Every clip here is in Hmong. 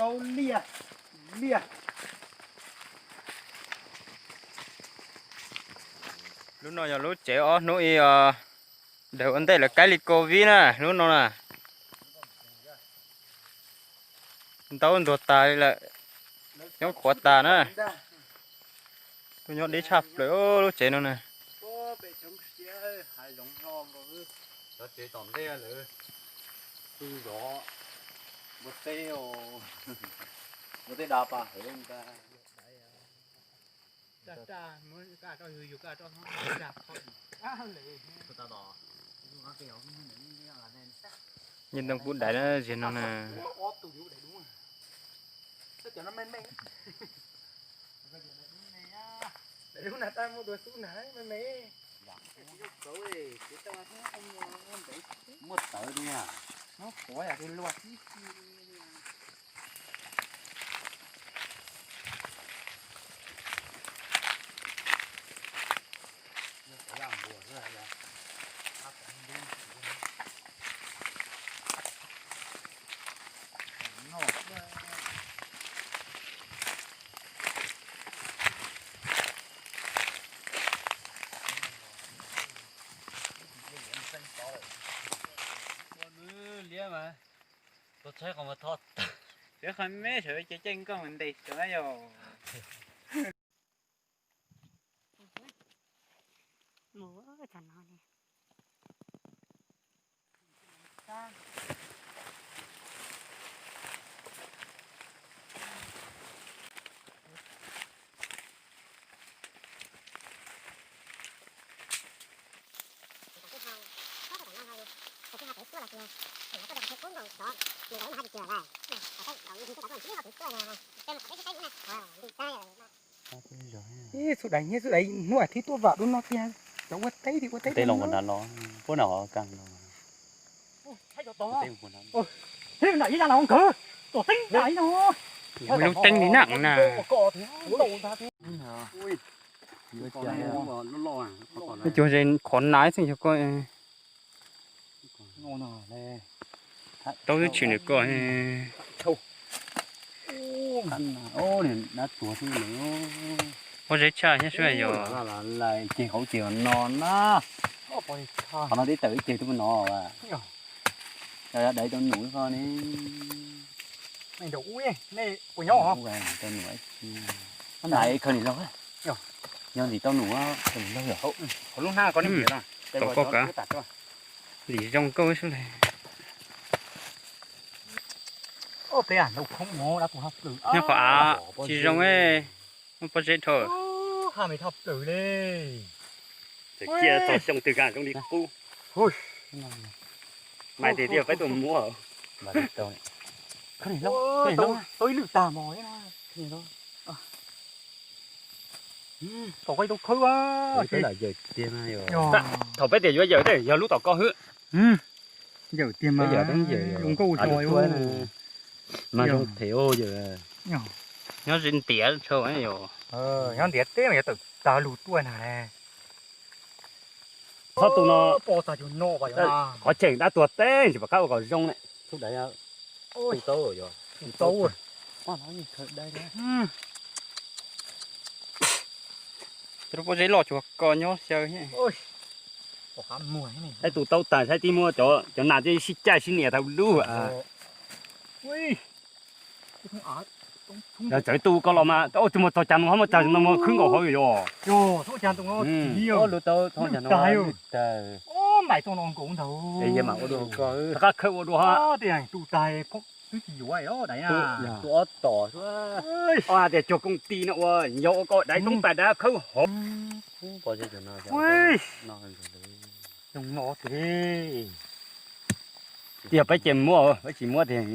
Liaj, liaj. Lub no yog lub tsev ob hnub ib os, daws ua ntej lawv kav li covid na, lub no na. Ntaub ntuag tas li lawm, nyob qhuav tas na. Tuaj nyob deb tshaj plaws lub tsev no na. Cov tsev tom ntej lawv twb zov ua teb, ua teb da pas heev ntag. Nyiaj ntoo kub daiv na, ziag no na. Muaj tawv li. Liab mas, tus tsheb qhov mas tho, tsev qhov me sawv cev caij nkoj mus ntes sawv yog. Ib xub dais, ib xub dais hnub thiab tuaj vam lub no tiag, cov ua teb thiab ua teb los nrad los, puab no ho kag los. Lub teeb li na na. Cuag ze qhov na xwb yog koj. Tau twb tshwm nws koj. Pob zeb tshaj thiab sub yog. Ces hauv ces no na. Qhov no tib tawm ib ceg twb muaj no. Dai tau num ko ne. Tau num. Nyob ntawm khaws nim lauj. Nyob ntawm tau num, tau num lauj yog. Tau koj kav. Lim zoo nkauj sub le. Nyob qhov av tsis zoo, muaj pob zeb dhau. Txawm ciaj txog xyoo twg kag zoo li qub. Mas tiag tiag peb tuaj muab. Tau ib lwm tag mos. Thaum peb tias yuav yawm tej yog lub tom ko hwb. Yawm tiag mas zoo nkauj. Mas zoo phem yawm. Nyob ze ntiav tshaj yog. Nyob ntiav teb mas yuav tawm tag lug tuaj na. Txhob tu no. Qhov cheem dab tuag teb ntsis pom qab ua kom zoo ne. Tub dais, tu tau yog. Cov pob zeb loj tsuas koj nyob xyaw thiab. Saib tu taub tas saib tib muab cov nas tej sib caij sib nias tau lub. Yog txawv tu ko los mas, tus muag txog cas no ho muaj tag no muaj khwb nkaus hauv yog. Rov qab khawb ua dua. Tu ob tom, ob hais tias cuag koom ti no ua yog ua ko daiv toob tais daiv khawb hov. Tiag peb ces muab, peb tsis muab tiag,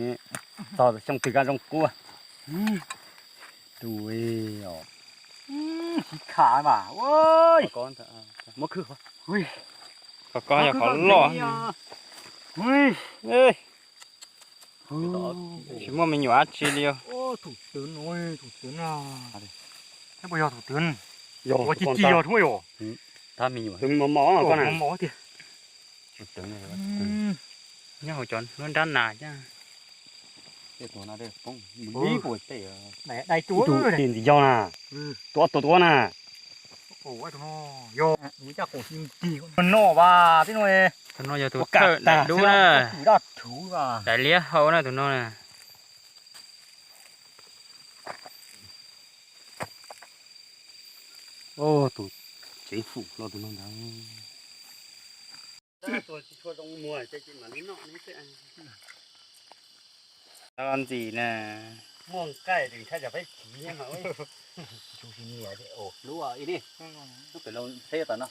txog xyoo twg kag zoo quaj. Tus, sib kham mas. Muab khwb, qhov ko yog qhov loj. Tsis muaj me nyuam dab tsi li os. Puas yog thaum twg? Ua ci ci yog tsuab yom. Tab me nyuam mos mos tiag. Nyob hauv cov nruab nrab nas thiab. Tej tus no poob ib puas tej. Tus ntxim yog na, tus ob tug tus na. Tus no vas, tus no yog tus thawj daim dub na, daim liab hau na tus no na. Tus tsev fum los tus no ntag. Ntxim na, muaj nqaij es ntshai tsam peb khiv nyob. Lub ib ne, lub pem los tsheb tod no.